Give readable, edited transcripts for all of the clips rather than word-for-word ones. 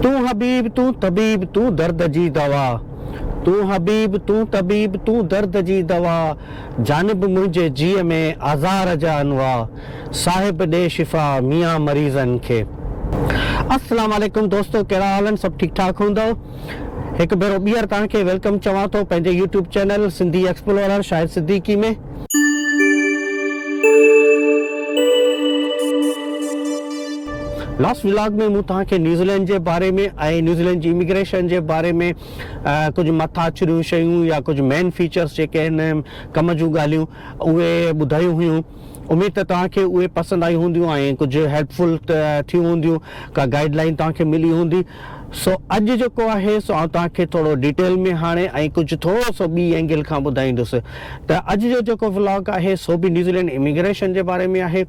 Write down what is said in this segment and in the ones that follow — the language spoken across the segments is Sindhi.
تون حبيب تون طبيب تون درد جي دوا تون حبيب تون طبيب تون درد جي دوا جانب منهنجي جيء ۾ آزار جا انواع صاحب ڏي شفا ميان مريضن کي. السلام عليڪم دوستو ڪهڙا حال آهن سڀ ٺيڪ ٺاڪ هوندؤ هڪ ڀيرو ٻيهر توهان کي welcome چوان ٿو پنهنجي YouTube channel Sindhi explorer Shahid Siddiqui ۾. Last vlog ۾ مون توهان کي نيوزيلينڊ جي باري ۾ ۽ نيوزيلينڊ جي اميگريشن جي باري ۾ ڪجهه مٿاڇريون شيون يا ڪجهه مين فيچرس جيڪي آهن ڪم جون ڳالهيون اهي ٻڌايون هيون اميد ته توهان کي اهي پسند آيون هونديون ۽ ڪجهه هيلپ فل ٿيون هونديون ڪا گائيڊ لائين توهان کي ملي هوندي سو اڄ جيڪو آهي سو آئون توهان کي ٿورو ڊيٽيل ۾ هاڻي ۽ ڪجهه ٿورو سو ٻي اينگل کان ٻڌائيندس ته اڄ جو جيڪو ولاگ آهي سو به نيوزيلينڊ اميگريشن جي باري ۾ آهي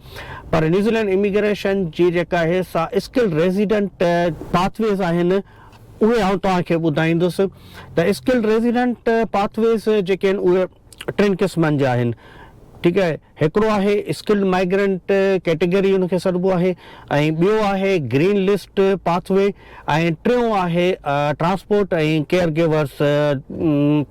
پر نيوزيلينڊ اميگريشن جي جيڪا آهي سا اسڪلڊ ريزيڊنٽ پاٿ ويز آهن اهي آئون توهان کي ٻڌائيندس ته اسڪلڊ ريزيڊنٽ پاٿ ويز جيڪي آهن اهي ٽن قسمن جا آهن ٺيڪ آهي هڪڙو آهي اسڪلڊ مائگرنٽ ڪيٽيگري ان کي سڏبو آهي ۽ ٻيو آهي گرين لسٽ پاٿ وي ۽ ٽيون آهي transport ۽ care givers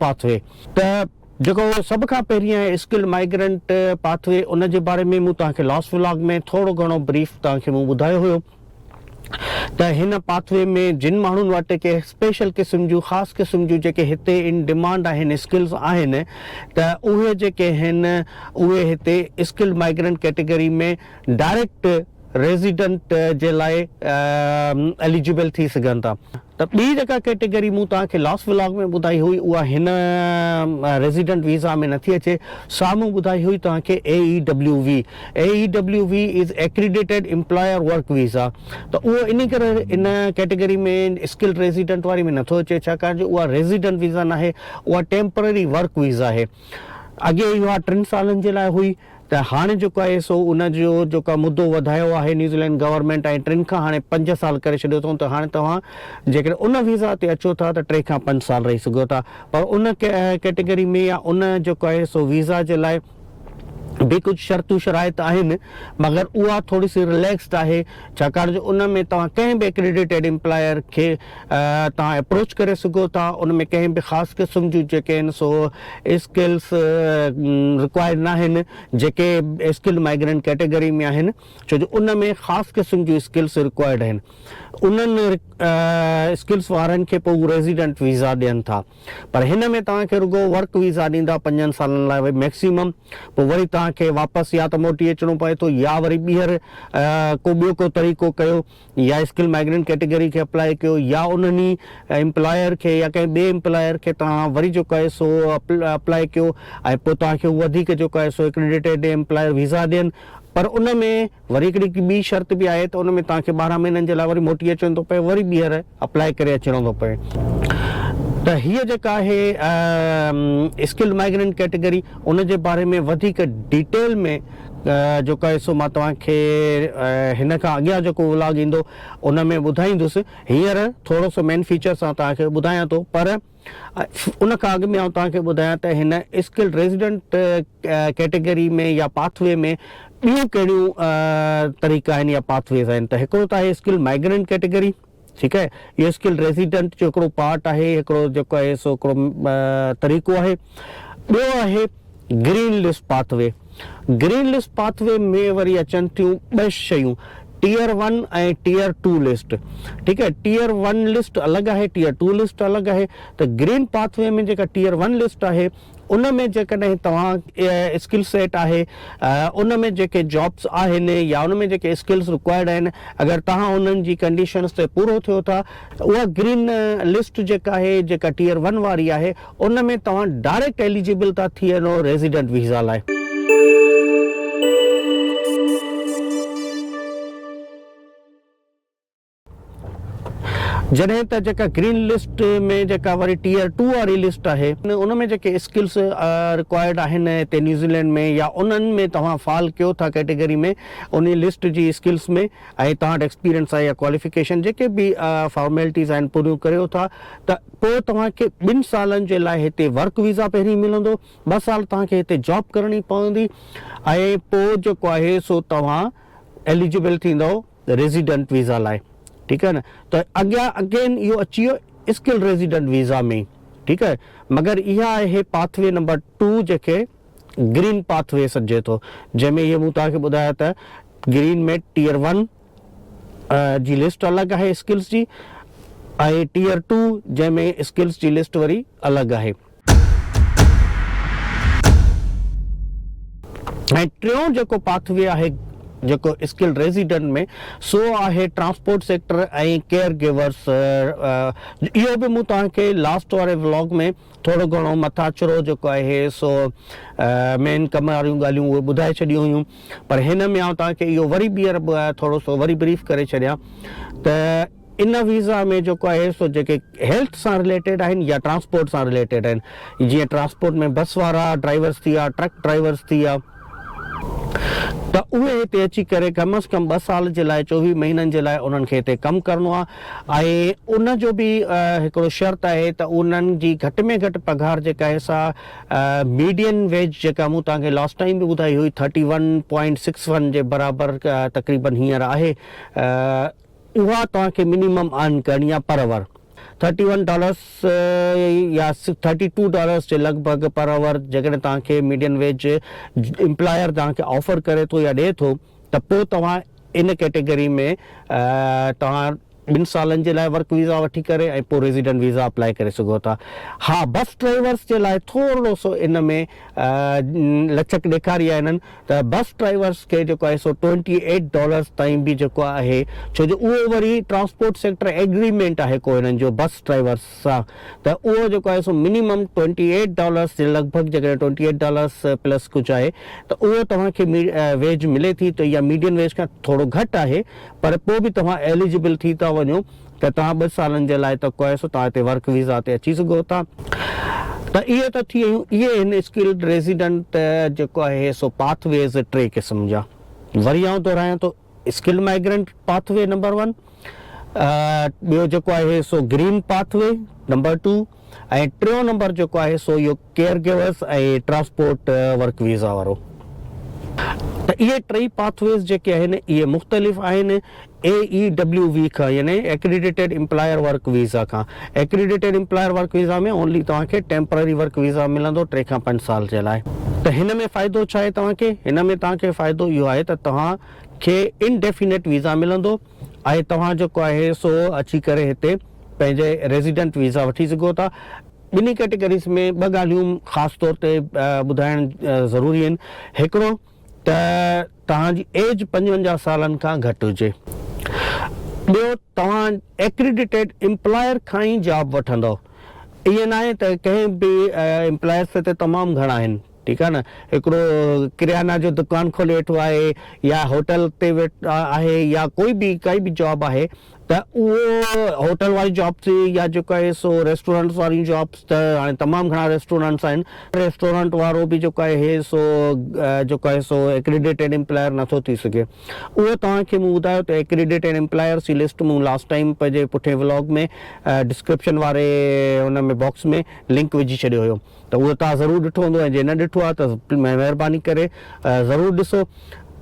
path V ته جيڪو سڀ کان پهرين آهي اسڪلڊ مائگرنٽ پاٿ وي ان جي باري ۾ مون توهان کي لاسٽ ولاگ ۾ ٿورو گهڻو بريف توهان کي مون ٻڌايو هيو ته هن پاٿ وي ۾ جن ماڻهن وٽ ڪي اسپيشل قسم جون خاص قسم جون جيڪي هتي ان ڊمانڊ آهن اسڪلز آهن ته اهي جيڪي آهن اهي هتي skilled migrant category ۾ direct resident جي لاء ايليجبل ٿي سگهن ٿا. ته ٻي جيڪا ڪيٽيگري مون توهان کي لاسٽ ولاگ ۾ ٻڌائي هئي اها هن ريزيڊنٽ ويزا ۾ نٿي اچي سا مون ٻڌائي هئي توهان کي A E W V A E W V is accredited employer work visa ته اهو انهي ڪري ان ڪيٽيگري ۾ اسڪلڊ ريزيڊنٽ واري ۾ نٿو اچي ڇاڪاڻ جو اها ريزيڊنٽ ويزا ناهي اها ٽيمپرري ورڪ ويزا آهي اڳي اها ٽن سالن جي لاء هئي ته هاڻي جيڪو آهي سو ان جو جيڪو مدو وڌايو آهي نيوزيلينڊ گورنمينٽ ۽ ٽن کان هاڻي پنج سال ڪري ڇڏيو اٿئون ته هاڻي توهان جيڪڏهن ان ويزا تي اچو ٿا ته ٽي کان پنج سال رهي سگهو ٿا پر ان ڪيٽيگري ۾ يا ان جيڪو آهي سو ويزا جي لاء به ڪجهه شرطون شرائط آهن مگر اها ٿوري سي رليڪسڊ آهي ڇاڪاڻ جو ان ۾ توهان ڪنهن به اڪريڊيٽيڊ امپلائر کي توهان اپروچ ڪري سگهو ٿا ان ۾ ڪنهن به خاص قسم جون جيڪي آهن سو اسڪلس رڪوائرڊ ناهن جيڪي اسڪلڊ مائگرنٽ ڪيٽيگري ۾ آهن ڇو جو ان ۾ خاص قسم جون اسڪلس رڪوائرڊ آهن انهن اسڪلس وارن کي پوء هو ريزيڊنٽ ويزا ڏين ٿا پر هن ۾ توهان کي رڳو ورڪ ويزا ڏيندا پنجن سالن لاء ميڪسيمم پوء وري توهان کي واپس يا ته موٽي اچڻو پوي ٿو يا وري ٻيهر ڪو ٻيو ڪو طريقو ڪيو يا اسڪل مائگرنٽ ڪيٽيگري کي اپلائي ڪيو يا انهن ئي امپلائر کي يا ڪنهن ٻئي امپلائر کي توهان وري جيڪو آهي سو اپلائي ڪيو ۽ پوء توهان کي هو وڌيڪ جيڪو آهي سو اڪريڊيٽيڊ امپلائر ويزا ڏين پر ان ۾ وري هڪڙي ٻي شرط به آهي ته ان ۾ توهان کي 12 مهينن جي لاء وري موٽي اچڻو ٿو پئي وري ٻيهر اپلائي ڪري اچڻو ٿو پئي ته هيء جيڪا آهي اسڪلڊ مائگرنٽ ڪيٽيگري ان جي باري ۾ وڌيڪ ڊيٽيل ۾ جيڪو آهي سو مان توهان کي هن کان اڳيان جيڪو ولاگ ايندو ان ۾ ٻڌائيندس هينئر ٿورو سو مين فيچرس آئون توهان کي ٻڌايان ٿو پر ان کان اڳ ۾ آئون توهان کي ٻڌايان ته هن اسڪلڊ ريزيڊنٽ ڪيٽيگري ۾ يا پاٿ وي ۾ ٻيون ڪهڙيون طريقا آهن يا پاٿ ويز آهن ته هڪڙو ته آهي اسڪلڊ مائگرنٽ ڪيٽيگري ٺيڪ آهي اهو اسڪلڊ ريزيڊنٽ جو هڪڙو پارٽ آهي هڪڙو جيڪو آهي سو هڪڙو طريقو آهي ٻيو آهي green list pathway green list pathway ۾ وري اچن ٿيون ٻه شيون tier one ۽ tier two list ٺيڪ آهي ٽيئر ون لسٽ الڳ آهي ٽيئر ٽو لسٽ الڳ آهي ته گرين پاٿ وي ۾ جيڪا ٽيئر ون لسٽ آهي ان ۾ جيڪڏهن توهان اسڪل سيٽ آهي ان ۾ جيڪي جابس آهن يا ان ۾ جيڪي اسڪلس رڪوائرڊ آهن اگر توهان انهن جي ڪنڊيشنس تي پورو ٿيو ٿا ته اها گرين لسٽ جيڪا آهي جيڪا ٽيئر ون واري آهي ان ۾ توهان ڊائريڪٽ ايليجبل ٿا ٿي وڃو ريزيڊنٽ ويزا لاء. جڏهن ته جيڪا گرين لسٽ ۾ جيڪا وري ٽيئر ٽو واري لسٽ آهي ان ۾ جيڪي اسڪلس رڪوائرڊ آهن هتي نيوزيلينڊ ۾ يا انهن ۾ توهان فال ڪيو ٿا ڪيٽيگري ۾ انهي لسٽ جي اسڪلس ۾ ۽ توهان وٽ ايڪسپيرينس آهي يا ڪواليفڪيشن جيڪي به فارميلٽيز آهن پوريون ڪريو ٿا ته پوء توهان کي ٻن سالن جي لاء هتي ورڪ ويزا پهرين ملندو ٻه سال توهان کي هتي جاب ڪرڻي پوندي ۽ پوء جيڪو آهي سو توهان ايليجبل ٿيندؤ ريزيڊنٽ ويزا لاء. ٺيڪ آهي نه ته اڳيان اگين اهو اچي ويو اسڪل ريزيڊنٽ ويزا ۾ ٺيڪ آهي مگر اها آهي پاٿ وي نمبر ٽو جنهن کي گرين پاٿ وي سڏجي ٿو جنهن ۾ اهي مون توهان کي ٻڌايو ته گرين ۾ ٽيئر ون جي لسٽ الڳ آهي اسڪلس جي ۽ ٽيئر ٽو جنهن ۾ اسڪلس جي لسٽ وري الڳ آهي. ۽ ٽيون جيڪو پاٿ وي آهي جيڪو اسڪل ريزيڊنٽ ۾ سو آهي ٽرانسپورٽ سيڪٽر ۽ ڪيئر گيورس اهو به مون توهان کي لاسٽ واري ولاگ ۾ ٿورو گهڻو مٿاڇرو جيڪو آهي سو مين ڪم واريون ڳالهيون اهي ٻڌائي ڇڏيون هيون پر هن ۾ آئون توهان کي اهو وري ٻيهر ٿورو سو وري بريف ڪري ڇڏيان ته ان ويزا ۾ جيڪو آهي سو جيڪي هيلٿ سان رليٽيڊ آهن يا ٽرانسپورٽ سان رليٽيڊ آهن جيئن ٽرانسپورٽ ۾ بس وارا ڊرائيورس ٿي ويا ٽرڪ ڊرائيورس ٿي ويا ته اهي هتي اچي ڪري ڪم از ڪم ٻه سال جي لاء 24 مهينن جي لاء انهن کي هتي ڪم ڪرڻو آهي ۽ ان جو به هڪڙو شرط آهي ته انهن جي گهٽ ۾ گهٽ پگهار جيڪا آهي سا ميڊين ويج جيڪا مون توهان کي لاسٽ ٽائيم به ٻڌائي هئي thirty one point six one جي برابر تقريبن هينئر آهي اها توهان کي منيمم ارن ڪرڻي آهي پر اور ٿرٽي ون ڊالرس يا ٿرٽي ٽو ڊالرس جي لڳ ڀڳ پر اور جيڪڏهن توهان کي ميڊين ويج امپلائر توهان کي آفر ڪري ٿو يا ڏئي ٿو ته پوء توهان ان ڪيٽيگري ۾ توهان ٻن سالن جي لاء ورڪ ويزا وٺي ڪري ۽ پوء ريزيڊنٽ ويزا اپلائي ڪري سگهو ٿا. ها بس ڊرائيورس جي لاء ٿورڙو سو ان ۾ لچڪ ڏيکاري آهي هنن ته بس ڊرائيورس کي جيڪو آهي سو ٽوئنٽي ايٽ ڊالرس تائين به جيڪو آهي ڇو جو اهو وري ٽرانسپورٽ سيڪٽر ايگريمينٽ آهي ڪو هنن جو بس ڊرائيورس سان ته اهو جيڪو آهي سو منيمم ٽوئنٽي ايٽ ڊالرس جي لڳ ڀڳ جيڪڏهن ٽوئنٽي ايٽ ڊالرس پلس ڪجهه آهي ته اهو توهان کي ويج ملي ٿي ته اها ميڊين ويج کان ٿورو گهٽ آهي پر پوء به توهان ايليجبل ٿي ٿا وڃو ته توهان ٻه سالن جي لاء ته ڪوئي سو توهان هتي ورڪ ويزا تي اچي سگهو ٿا ته اهي ته ٿي ويون اهي آهن اسڪلڊ ريزيڊنٽ جيڪو آهي سو پاٿ ويز ٽي قسم جا وري آئون دهرايان ٿو skilled migrant pathway number one ٻيو جيڪو آهي سو green pathway number two ۽ ٽيون نمبر جيڪو آهي سو اهو caregivers ۽ transport work visa وارو ته اهي ٽئي پاٿ ويز جيڪي آهن اهي مختلف آهن اي اي ڊبليو وي کان يعني ايڪريڊيٽيڊ امپلائر ورڪ ويزا کان accredited employer work visa ۾ only توهان کي ٽيمپرري ورڪ ويزا ملندو ٽي کان پنج سال جي لاء ته هن ۾ فائدو ڇا آهي توهان کي هن ۾ توهان کي فائدو اهو آهي ته توهان کي انڊيفينيٽ ويزا ملندو ۽ توهان جيڪو آهي سو اچي ڪري هتي پنهنجي ريزيڊنٽ ويزا وٺي سگهو ٿا. ٻنهي ڪيٽيگريز ۾ ٻه ڳالهيون خاص طور تي ٻڌائڻ ضروري آهن. هڪڙو ته توهان جي ايج 55 سالن کان گهٽ هجي. ٻيو توهان ايڪريڊيٽيڊ امپلائر کان ئي جاب وٺندؤ. ائين ناهي ته ڪنهن به امپلائرس هتي تمام گهڻا آهن. ٺيڪ آهي نه هڪڙو ڪريانا جو دڪان کولي ويٺو آهي يا هوٽل تي آهي يا ڪوئي به ڪائي به جاب آهي ته اهو هوٽل واري جاب ٿي يا جيڪو آهي سو ريسٽورنٽس واريون جابس ته هاڻي تمام گهڻا ريسٽورنٽس آهن ريسٽورنٽ وارو به جيڪو آهي سو جيڪو آهي سو ايڪريڊيٽيڊ امپلائر نٿو ٿي سگهي اهو توهان کي مون ٻڌايو ته ايڪريڊيٽيڊ امپلائرس جي لسٽ مون لاسٽ ٽائيم پنهنجي پٺين ولاگ ۾ ڊسڪرپشن واري ان ۾ باڪس ۾ لنڪ وجهي ڇڏيو هيو ته اهو توهان ضرور ڏٺو هوندو ۽ جي نه ڏٺو آهي ته مهرباني ڪري ضرور ڏسو.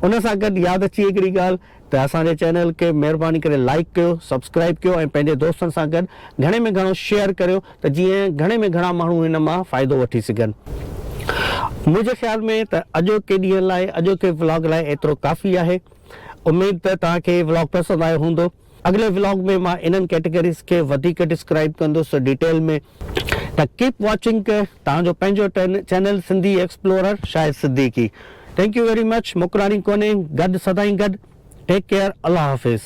ان سان گڏ ياد اچي هڪڙي ڳالهه ته اسان جي چينل کي مهرباني ڪري لائيڪ ڪيو، سبسڪرائيب ڪيو ۽ پنهنجي دوستن سان گڏ گهڻي ۾ گهڻو شيئر ڪريو ته جيئن گهڻي ۾ گهڻا ماڻهو هن مان فائدو وٺي سگهن. منهنجي خيال ۾ ته اڄوڪي ڏينهن لاء اڄوڪي ولاگ لاء ايترو ڪافي آهي. اميد ته توهان کي ولاگ پسند آيو هوندو. اڳلي ولاگ ۾ مان انهن ڪيٽيگريز کي وڌيڪ ڊسڪرائيب ڪندس ڊيٽيل ۾. ته ڪيپ واچنگ توهان جو پنهنجو channel Sindhi explorer Shahid Siddiqui thank you very much موڪلاڻي ڪونهي گڏ سدائين گڏ ٽيڪ ڪيئر الله حافظ.